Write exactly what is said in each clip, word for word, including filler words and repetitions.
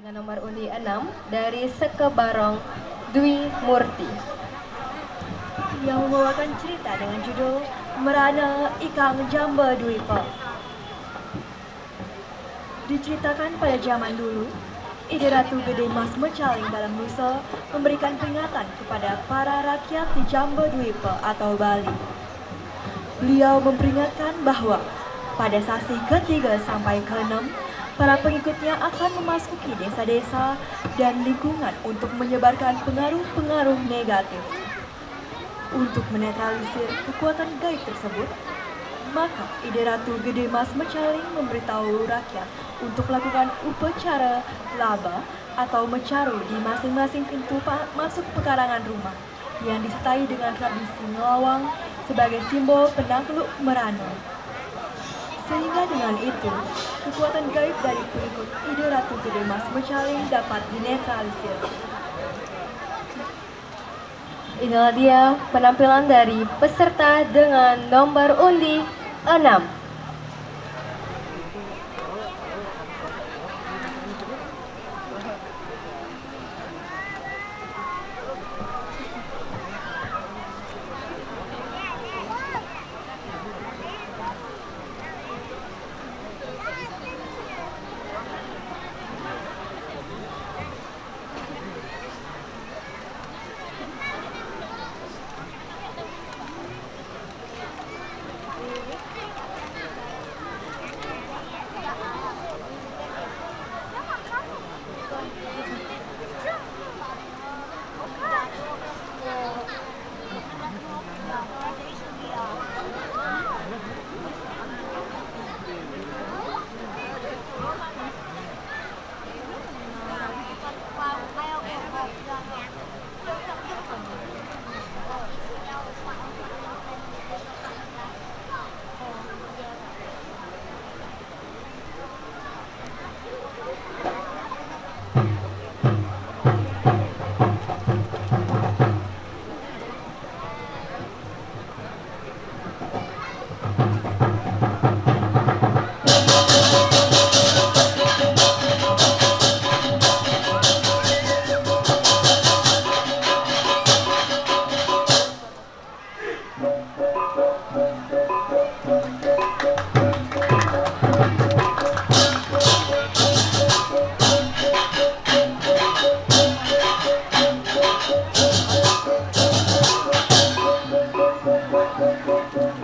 Dengan nomor undi enam dari Sekebarong Dwi Murti. Yang membawakan cerita dengan judul Merana Ikang Jamba Dwipa. Diceritakan pada zaman dulu, Ida Ratu Gede Mas Mecaling Dalam Nusa memberikan peringatan kepada para rakyat di Jamba Dwipa atau Bali. Beliau memperingatkan bahwa pada sasih ketiga sampai keenam, para pengikutnya akan memasuki desa-desa dan lingkungan untuk menyebarkan pengaruh-pengaruh negatif. Untuk menetralisir kekuatan gaib tersebut, maka Ida Ratu Gede Mas Mecaling memberitahu rakyat untuk melakukan upacara laba atau mecaru di masing-masing pintu pa- masuk pekarangan rumah yang disertai dengan tradisi ngelawang sebagai simbol penakluk merana. Sehingga dengan itu, kekuatan gaib dari pengikut Ida Ratu Gede Mas Mecaling dapat dinetralisir. Inilah dia penampilan dari peserta dengan nomor undi enam.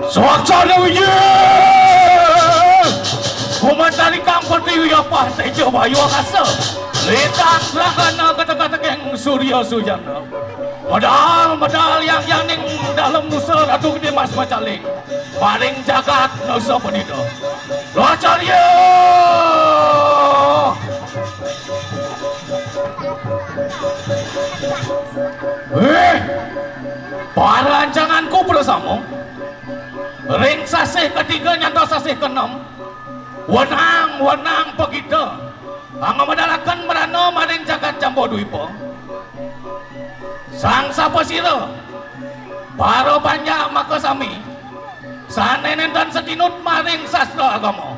Swaksana wijaya! Kumantanikang pertiwi apah teja bayu akasa. Lintang langgana kata-kata geng surya sujana. Medal, medal yang yaning dalam nusa Ratu Gede Mas Macaling. Paling jagat nusa penida. Lacarya! Eh, parancanganku prasama. Ring sasih ketiga nyantos sasih keenam. Wenang, wenang pagita. Angga medalaken merana maring jagat Jambudwipa. Sang Sapasira, para panjak makasami, sane nenten satinut maring sastra agama.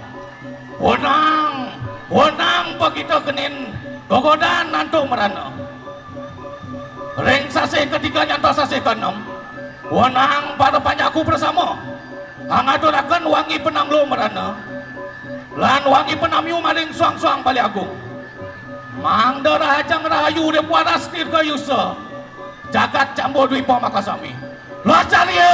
Wenang, wenang pagita kenin, gegodan antuk merana. Ring sasih ketiga nyantos sasih keenam, wenang para panjakku prasama, angaturaken wangi panamlu merana, lan wangi panamyu maring suang-suang Bali Agung. Mangda rahajeng rahayu ring paras dirgayusa, jagat Jambudwipa makasami. Lacarya!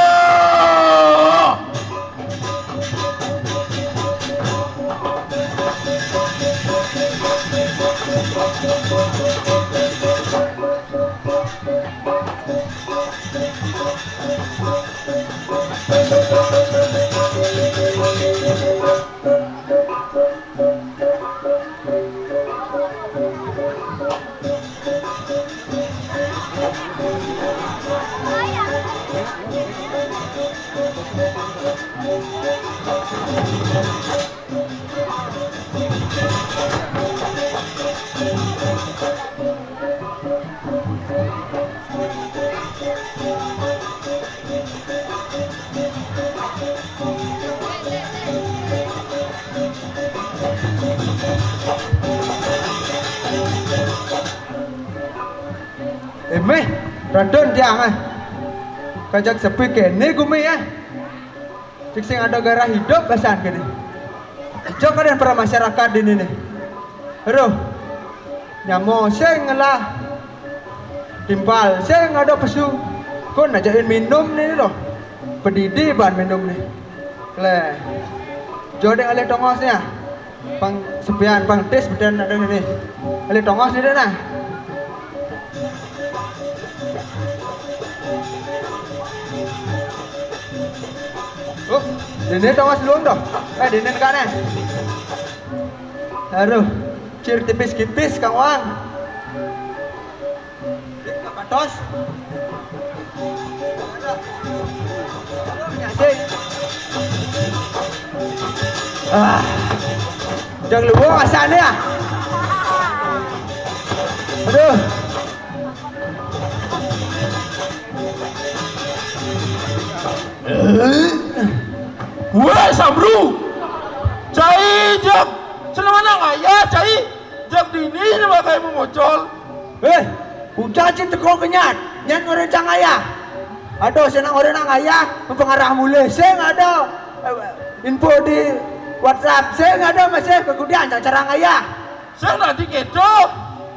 Eh, méh, radén tiang, eh. Kajak sepi kéné gumi, eh. Cik sing ada gairah hidup basan kéné. Ijo kadén para masyarakat di sini. Aduh. Nyamo sing ngelah. Timpal sing ada pesu. Kon ajakin minum né loh. Pedidi ban minum né. Lé. Jo ding alih tongos né, ah. Pang sepian, pang tis beden ada né. Alih tongos né deh nah. Oh, dene tongos luang doh. Eh, dene nekak né. Aduh, cir tipis-tipis, Kang Wang. Dik, nggak patos. Asik. Ah. Udah luang asané, ah. Aduh. Wéh, Samru. Cai jak seneng manang ayah, cai jak dini sebagai memocol. Eh, ucap cing teko kenyat. Nyén ngoréng cang ayah. Aduh, seneng ngoréng nang ayah, mempengarah mulih. Sing ada, eh, info di WhatsApp. Sing ada masih kegudian cang carang ayah. Sing dadi kéto.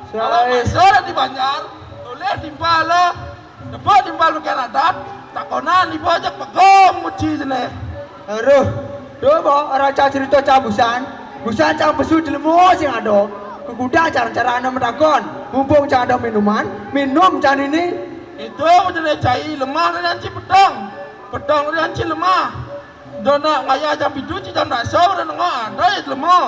Kalau masih dadi banjar, tulis timpal lo. Tepuk timpal pakai adat, takonan ibu ajak pegong muji jené. Aduh, coba raja cerita cang busan, busan cang pesu jelema sing ada. Kegudang cara-cara anak metakon, mumpung cang ada minuman, minum cang ini. Itu jené cai lemah dan anci pedang, pedang dan anci lemah. Dona ngayah jam pitu, ci jam daksa udah nengok ada ya jelema.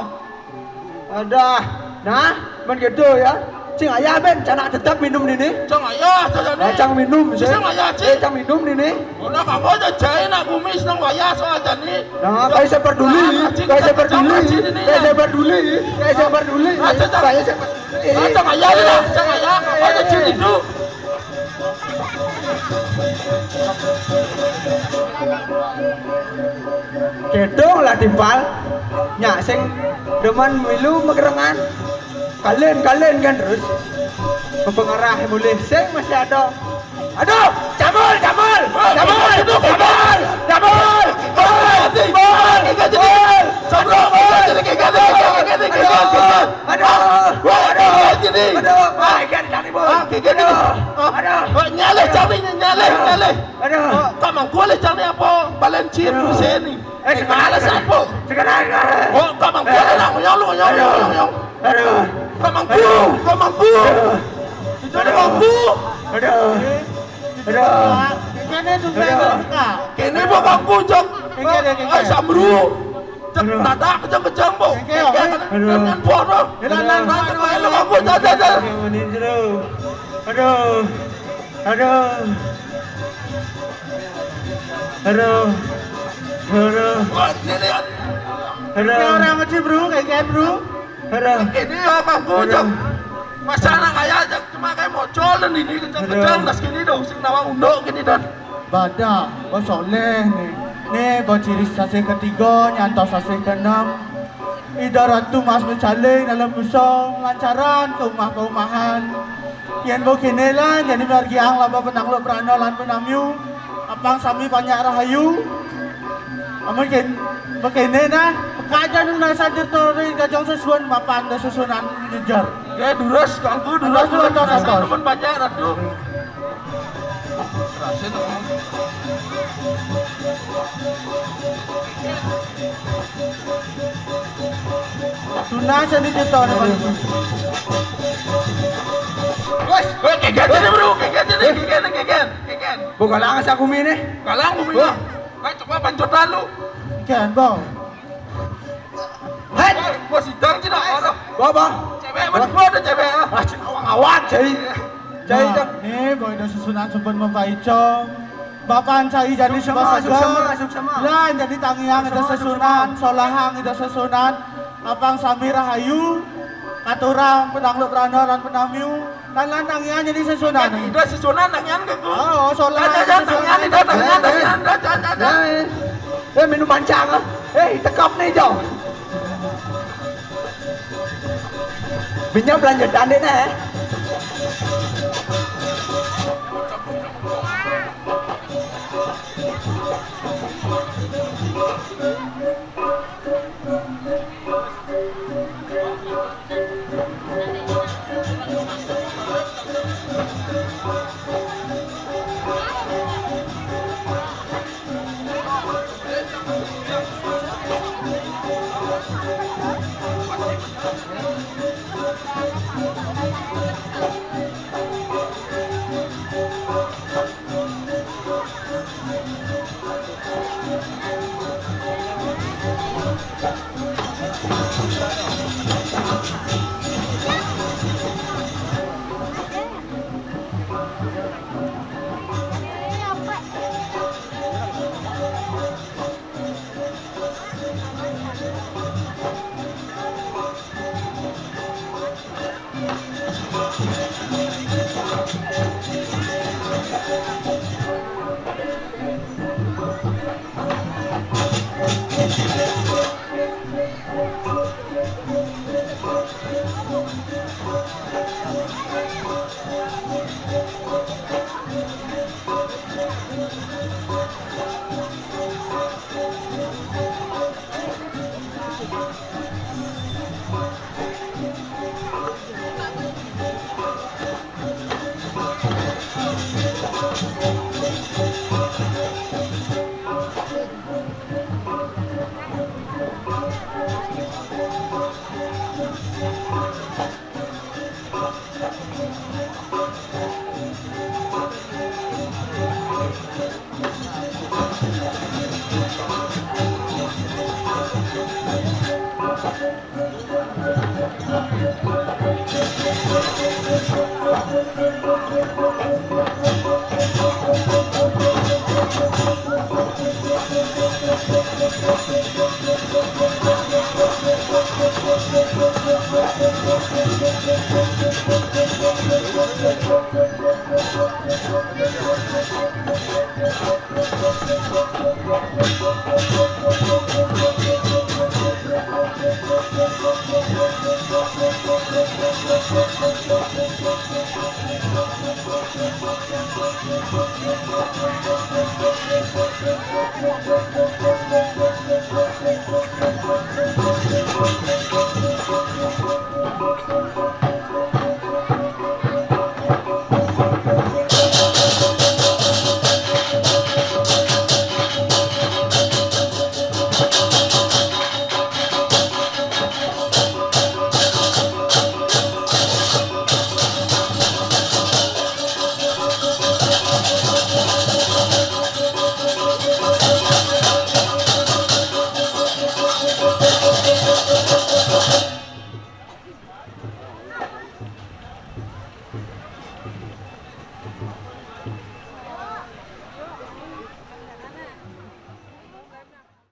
Adah, nah, men gitu ya. Cing ayah ben, cang nak tetap minum nini. Cang ayah, cang jani. Nah, cang minum, sih. Cang ayah, ci. Eh, cang minum nini. Udah kamu aja cai nak bumi senang wayah soal jani. Nah, kayak saya peduli, kayak saya peduli, kayak saya peduli, kayak saya peduli, kayak saya peduli. Cang ayah, cang ayah, kamu aja cai itu. Kedong lah timpal. Nyak sing demen milu megerengan. Kalen-kalen kan terus. Pepengarah mulih sing masih ada. Aduh, cabul, cabul, cabul, cabul, cabul, cabul, cabul. Aduh, aduh, aduh, aduh, ah, ikan cari bos. Aduh, aduh. Nyaleh cari, nyaleh, nyaleh. Aduh. Kau mangkul cari apa? Balen cip sini. Eh, sekarang siapa? Sekarang. Oh, kau mangkul nak nyolong, nyolong, nyolong. Aduh. Kau mangkul, kau mangkul. Itu ada mangku. Aduh. Aduh. Kéné tuh, aduh. Kéné bukan mangku, Jok. Kéné, kéné. Ai, Samru. Cek, aduh. Tadak kejang-kejang, Bu. Kéné, kéné, aduh. Kéné, Bu, aduh. Aduh. Aduh. Aduh. Aduh. Aduh. Aduh. Wah, ini lihat. Aduh. Ini orang kecil, Bro, kayak, kayak, Bro. Aduh. Ini apa, Bu, aduh. Jok? Masa anak ayah, Jok, cuma kayak mocol dan ini kejang-kejang, aduh. Das gini dong, sing nawa unduk gini, dan. Badak, Bos Soleh nih. Nih, Bos Ciris sasih ketiga, nyantos sasih keenam. Ida Ratu Mas Mecaling dalam busa, lancaran ke rumah-rumahan. Yén bo kéné lan, jani margiang laba penangluk prana lan penamiu. Apang sami panjak rahayu. Amun kén, bekéné nah, peka aja nu nasa jerto ri gajong susun, mapan da susunan jejer. Ya, durus, kangku, durus, atas, durus, atas, atas, atas. Temen panjak, Ratu. Rasin, oh. Tunai seni cerita ni, Bang. Wes, wes, kegiatan ni, bro, kegiatan ni, kegiatan, kegiatan, kegiatan. Bu, galang asa gumi ni. Galang gumi ni. Wah. Baik, coba pancot lalu. Kan, Bang. Hai. Bos sidang cina, aduh. Bapa. Cewek, mana ada cewek, ah? Ah, cina awang-awang, cai. Cai, nah, cak. Ni, boy, dah susunan sumpun mempaico. Bapan cai jadi suksema, suksema, suksema. Lah, jadi tangiang ida suksema, susunan, suksema. Solahang ida susunan. Apang sami rahayu. Katurang, penangluk prana, lan penamiu. Kan lan tangian jadi susunan. Kan ida susunan tangian ke ku? Oh, oh, solah. Ada, ada, tangian, ida tangian, tangian, ada, ada, ada. Ya, eh. Eh, minum mancang, ah. Eh, tekap ni, jauh. Minyak belanja tanding, eh.